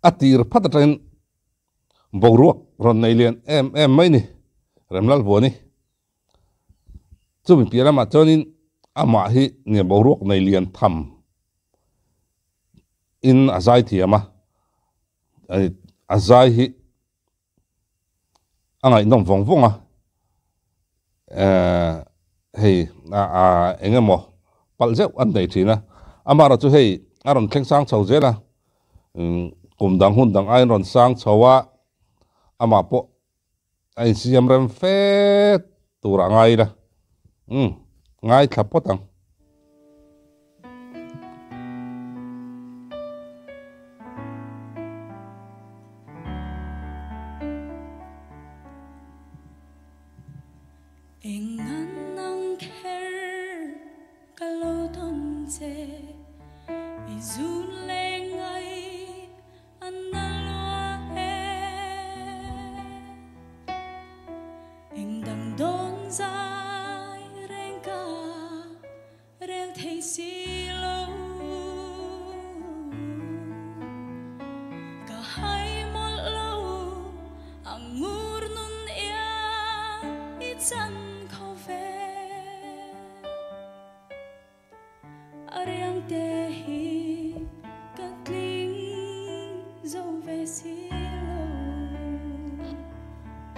A tir phat atangin boruak rawn nei lian em em mai ni Remlalvuani. Chumi piah lamah chuanin amah hi nia boruak nei lian tham in a zai thiam a, a zai hi a ngaihnawm vawng vawng a, eh hei eng emaw palh zeuh an nei thin a, amaherawhchu hei a rawn thleng sang chho zel a, kum dang hun dang aiin rawn sang chho a, amah pawh a insiam rem fe tur a ngai ila, umm ngaithla phawt ang.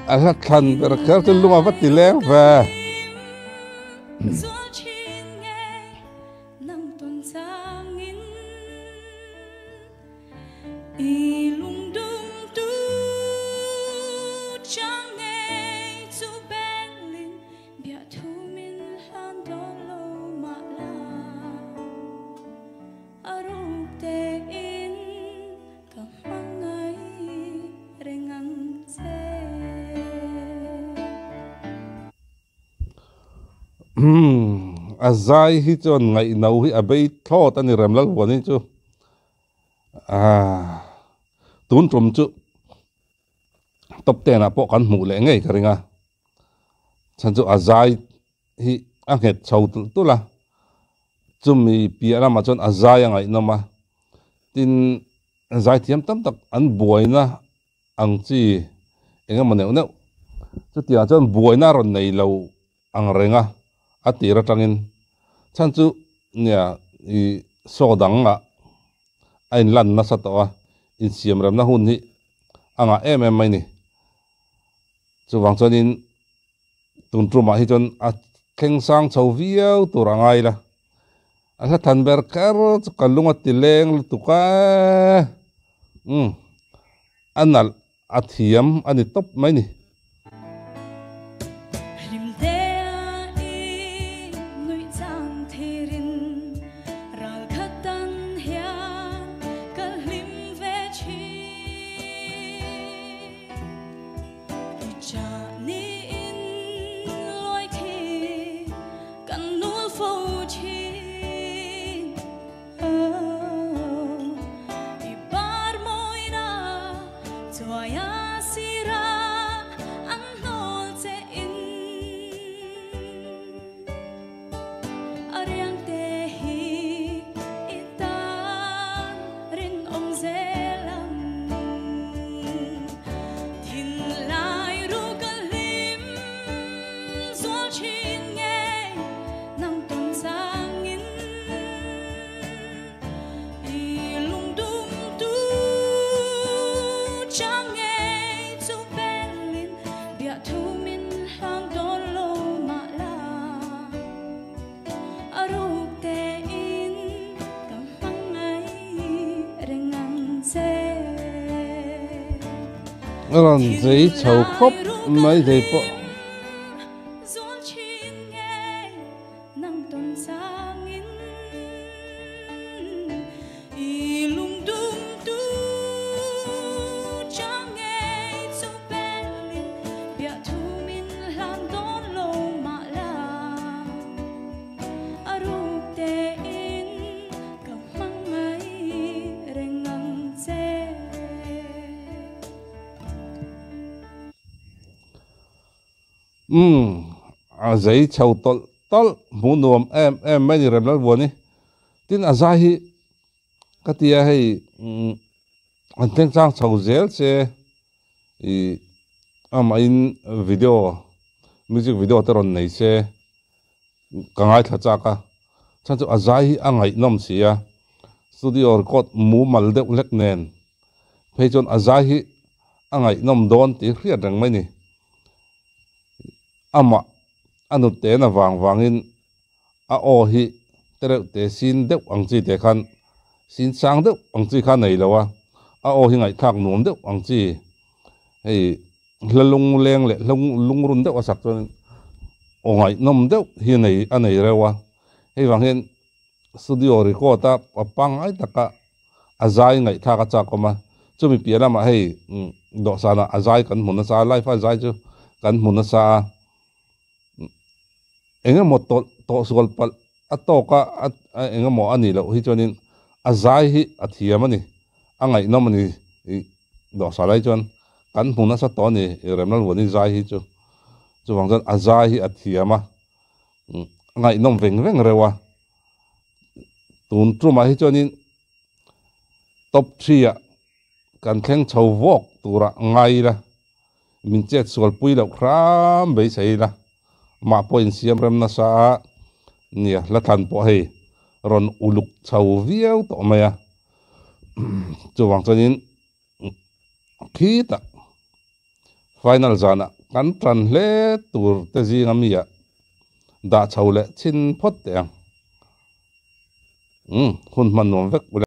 A hla thlan ber kher chu lung a va ti leng ve. A zai hi chuan ngaihno hi a bei thlawt a ni Remlalhuani chu ah tun tum chu top ten ah pawh kan hmuh leh ngei ka ring a chhan chu a zai hi a nghet chho tulh tulh a chumi piah lamah chuan a zai a ngaihnawm a tin zaithiam tam tak an buaina ang chi eng emaw neuh neuh chutiang chuan buaina a rawn nei lo ang reng a a tir atangin chhan chu nia ih saw dang ah a inlan nasa tawh a insiam remna hun hi a ngah em em mai ni chuvang chuanin tun tumah hi chuan a thleng sang chho viau tur a ngai la a hla than ber kher chu ka lung a ti leng lutuk a umm a nalh a thiam a ni tawp mai ni. A rawn zei chho khawp mai zei pawh. Umm a zei chho tawlh tawlh hmuh nuam em em mai ni Remlalvuani tin a zai hi ka tia hei umm. Han thleng chang chho zel che ih amahin video music video te rawn nei se ka ngaithla chak a chhan chu a zai hi a ngaihnawm si a studio record mumal deuh hlek nen phei chuan a zai hi a ngaihnawm dawn tih hriat reng mai ni amah a nute na vang vangin a aw hi tereuh te sin deuh ang chi te khan sin sang deuh ang chi kha nei lo a, a aw hi ngaihthlak nuam deuh ang chi hei hla lungleng leh hla lungrun deuh a sak chuan aw ngaihnawm deuh hi a nei a nei reuh a, hei vang hian studio record a a pangngai taka a zai ngaihthlak a chak awm a, chumi piah lamah hei dawhsanah a zai kan hmu nasa a, live a zai chu kan hmu nasa a. Eng emaw tawlh tawh sual palh a tawk a a eng emaw a nih loh hi chuanin a zai hi a thiam a ni, a ngaihnawm a ni ih dawhsa lai chuan kan hmu nasa tawh a ni ih Remlalvuani zai hi chu. Chuvang chuan a zai hi a thiam a, a ngaihnawm veng veng reuh a. Tun tumah hi chuanin top three ah kan thleng chho vawk turah ngai ila. Min chet sual pui loh hram beisei ila, mah pawh insiam rem nasa a, nia hla thlan pawh hei rawn uluk chho viau tawh mai a, chuvang chuanin khitah final zanah kan tan hle tur te zinga mi ah dah chho leh chhin phawt teh ang, umm hun hman nuam vek ule.